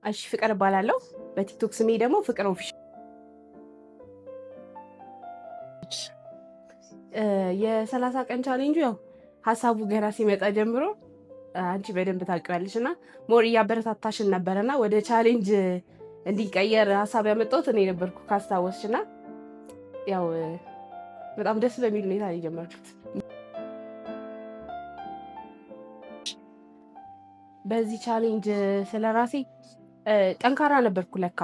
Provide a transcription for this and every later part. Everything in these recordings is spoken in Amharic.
እሺ፣ ፍቅር እባላለሁ። በቲክቶክ ስሜ ደግሞ ፍቅር Official። የ30 ቀን ቻሌንጁ ያው ሀሳቡ ገና ሲመጣ ጀምሮ አንቺ በደንብ ታውቂዋለሽ እና more እያበረታታሽን ነበረና ወደ challenge እንዲቀየር ሀሳብ ያመጣሁት እኔ ነበርኩ ካስታወስሽ። እና ያው በጣም ደስ በሚል ሁኔታ ነው የጀመርኩት። በዚህ challenge ስለ ራሴ ጠንካራ ነበርኩ ለካ።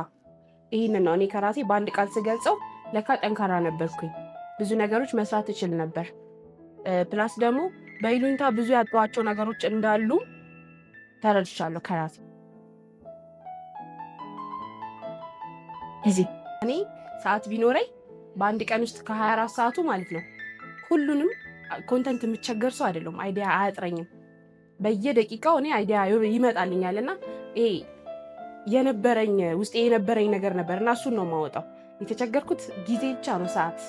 ይህንን ነው እኔ ከራሴ በአንድ ቃል ስገልጸው፣ ለካ ጠንካራ ነበርኩኝ። ብዙ ነገሮች መስራት እችል ነበር። Plus ደግሞ በይሉኝታ ብዙ ያጣኋቸው ነገሮች እንዳሉ ተረድቻለሁ ከራሴ። ጊዜ እኔ ሰዓት ቢኖረኝ በአንድ ቀን ውስጥ ከ24 ሰዓቱ ማለት ነው ሁሉንም content የምቸገር ሰው አይደለሁም። Idea አያጥረኝም። በየደቂቃው እኔ idea ይመጣልኛል እና ይሄ የነበረኝ ውስጤ የነበረኝ ነገር ነበር እና እሱን ነው የማወጣው። የተቸገርኩት ጊዜ ብቻ ነው፣ ሰዓት።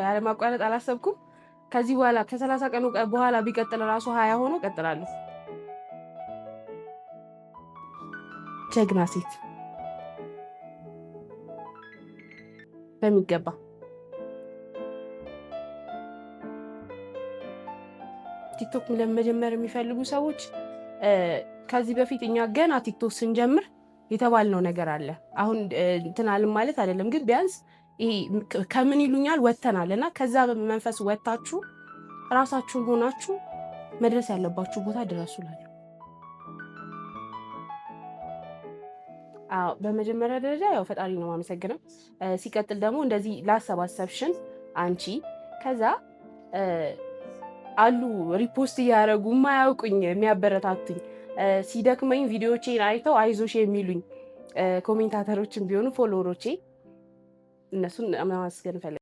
አለማቋረጥ አላሰብኩም። ከዚህ በኋላ ከ30 ቀኑ በኋላ ቢቀጥል ራሱ 20 ሆኖ እቀጥላለሁ። ጀግና ሴት በሚገባ። ቲክቶክ ለመጀመር የሚፈልጉ ሰዎች፣ ከዚህ በፊት እኛ ገና ቲክቶክ ስንጀምር የተባልነው ነገር አለ። አሁን እንትን አልን ማለት አይደለም፣ ግን ቢያንስ ይሄ ከምን ይሉኛል ወጥተናል እና ከዛ መንፈስ ወጥታችሁ ራሳችሁን ሆናችሁ መድረስ ያለባችሁ ቦታ ድረሱ እላለሁ። አዎ፣ በመጀመሪያ ደረጃ ያው ፈጣሪ ነው የማመሰግነው። ሲቀጥል ደግሞ እንደዚህ ላሰባሰብሽን አንቺ፣ ከዛ አሉ repost እያደረጉ የማያውቁኝ የሚያበረታቱኝ፣ ሲደክመኝ ቪዲዮቼን አይተው አይዞሽ የሚሉኝ commentator ኦችን ቢሆኑ follower ኦቼ፣ እነሱን ማመስገን እፈልጋለሁ።